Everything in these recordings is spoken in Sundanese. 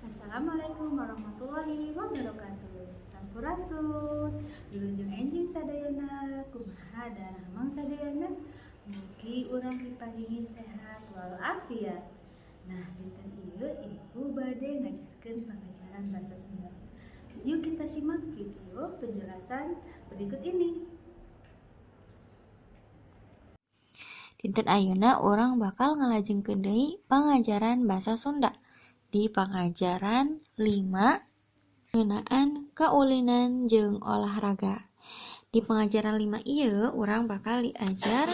Assalamualaikum warahmatullahi wabarakatuh. Sampurasun. Wilujeng enjing sadayana, kumaha daramang sadayana. Mugi urang diparingi sehat walafiat. Nah, dinten ieu Ibu bade ngajarkeun pangajaran bahasa Sunda. Yuk, kita simak video penjelasan berikut ini. Dinten ayeuna urang bakal ngalajengkeun deui pangajaran basa Sunda di pangajaran 5 ngeunaan kaulinan jeung olahraga. Di pangajaran 5 ieu urang bakal diajar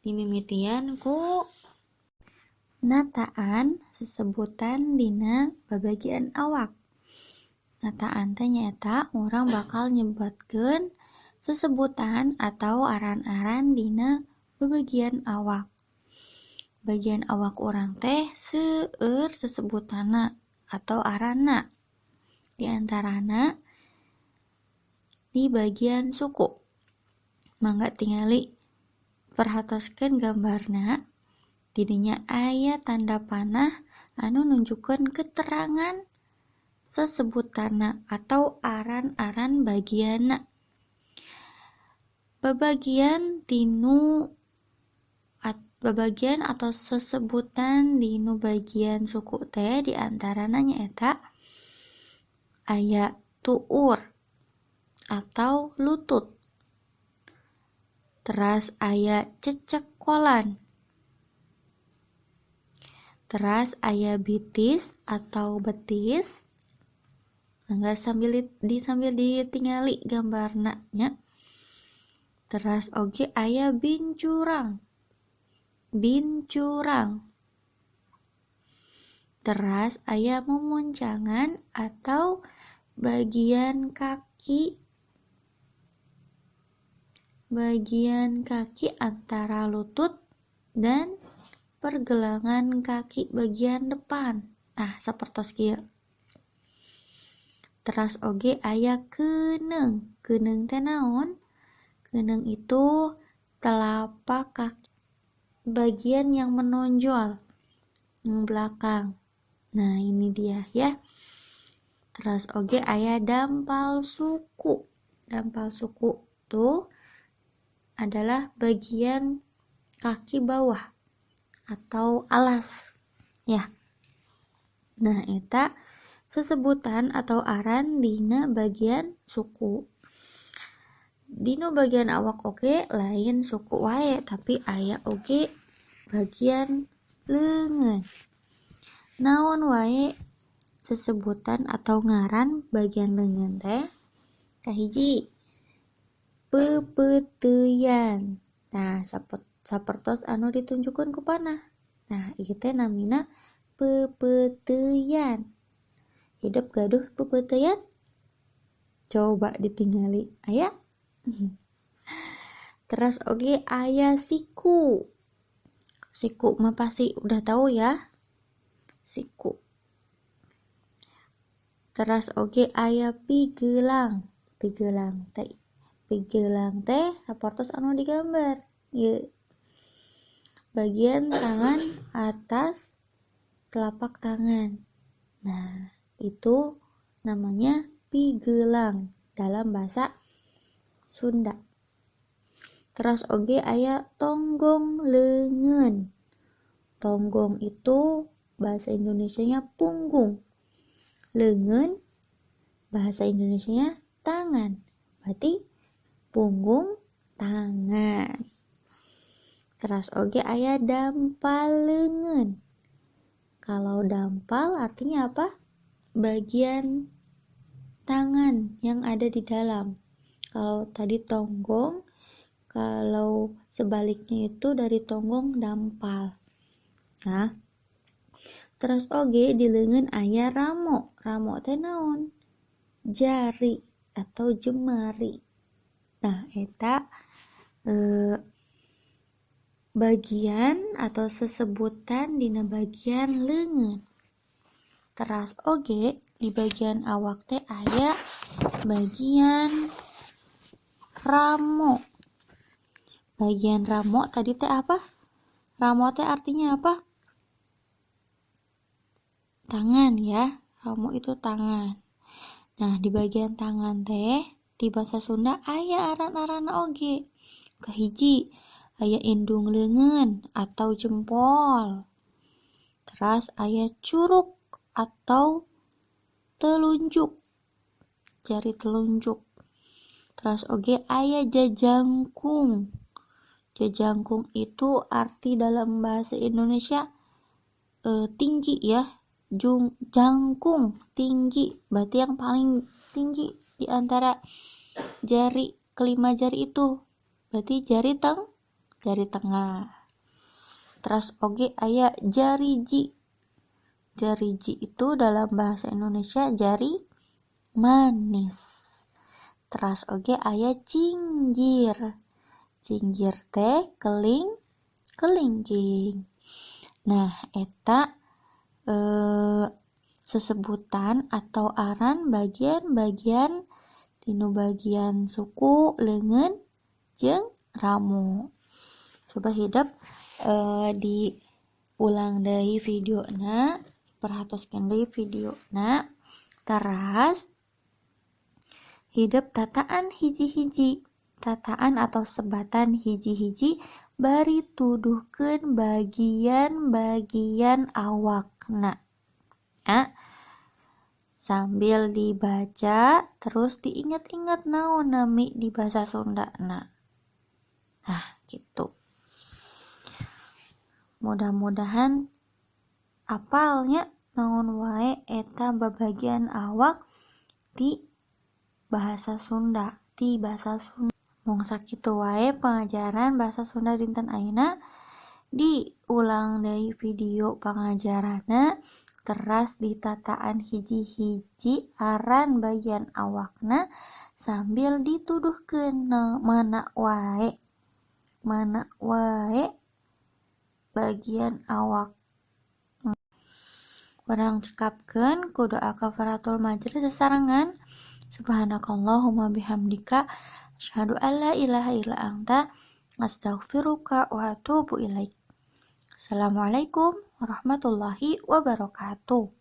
dimimitian ku nataan sesebutan dina babagian awak. Nataan teh nyaeta urang bakal nyebatkeun sesebutan atau aran-aran dina babagian awak. Bagian awak urang teh seueur sesebutanna atau aranna. Di antarana di bagian suku. Mangga tingali, perhatoskeun gambarna. Didinya aya tanda panah anu nunjukkeun keterangan sesebutanna atau aran-aran bagianna. Babagian tinu babagian atau sesebutan dinu bagian suku teh diantarana nyaeta aya tuur atau lutut, teras aya cecekolan, teras aya bitis atau betis. Mangga sambil ditingali gambarna nya. Teras oge aya bincurang. Bincurang. Teras aya mumuncangan atau bagian kaki. Bagian kaki antara lutut dan pergelangan kaki bagian depan. Nah, sapertos kieu. Teras oge aya keuneng. Keuneng teh naon? Keuneng itu telapak kaki bagian yang menonjol yang belakang. Nah, ini dia ya. Terus oge aya dampal suku. Dampal suku tuh adalah bagian kaki bawah atau alas ya. Nah, eta sesebutan atau aran dina bagian suku. Dina bagian awak oge lain suku wae, tapi aya oge bagian leungeun. Naon wae sesebutan atau ngaran bagian leungeun teh? Kahiji, peupeuteuyan. Nah, sapertos anu ditunjukkeun ku panah. Nah, ieu teh namina peupeuteuyan. Hidup gaduh peupeuteuyan? Coba ditingali, aya? Terus oge aya siku. Siku mah pasti udah tahu ya. Siku. Terus oge aya pigelang. Pigelang teh. Pigelang teh sapertos anu digambar. Ieu. Bagian tangan atas telapak tangan. Nah, itu namanya pigelang dalam bahasa Sunda. Terus oge aya tonggong leungeun. Tonggong itu bahasa Indonesianya punggung. Leungeun bahasa Indonesianya tangan. Berarti punggung tangan. Terus oge aya dampal leungeun. Kalau dampal artinya apa? Bagian tangan yang ada di dalam. Kalau tadi tonggong, kalau sebaliknya itu dari tonggong dampal. Nah, terus oge di leungeun aya ramo. Ramo teh naon? Jari atau jemari. Nah, eta bagian atau sesebutan dina bagian leungeun. Teras oge di bagian awak teh aya bagian ramo. Bagian ramo tadi teh apa? Ramo teh artinya apa? Tangan ya. Ramo itu tangan. Nah, di bagian tangan teh di bahasa Sunda aya aran-aranna oge. Kahiji aya indung leungeun atau jempol. Teras aya curuk atau telunjuk, jari telunjuk. Teras oge aya jajangkung. Jajangkung itu arti dalam bahasa Indonesia tinggi ya. Jangkung tinggi, berarti yang paling tinggi di antara jari kelima jari itu, berarti jari tengah. Terus oge aya jariji. Jariji itu dalam bahasa Indonesia jari manis. Terus oge aya cinggir. Cinggir teh kelingking. Nah, eta sesebutan atau aran bagian-bagian tinu bagian suku, leungeun jeung ramo. Coba hidep diulang deui videona, perhatoskeun deui videona. Teras hidep tataan hiji-hiji, tataan atau sebatan hiji-hiji bari tuduhkeun bagian-bagian awakna. Nah, sambil dibaca terus diingat-ingat naon nami di bahasa Sundana. Nah, gitu. Mudah-mudahan apalnya naon wae eta babagian awak di bahasa Sunda, di bahasa Sunda. Mung sakitu wae pengajaran bahasa Sunda dinten ayeuna. Diulang deui video pangajaranna, teras ditataan hiji-hiji aran bagian awakna sambil dituduhkeun mana wae bagian awak. Urang cekapkeun ku doa kafaratul majelis sasarengan. Subhanakallahumma bihamdika asyhadu alla ilaha illa anta astaghfiruka wa atubu ilaik. Assalamualaikum warahmatullahi wabarakatuh.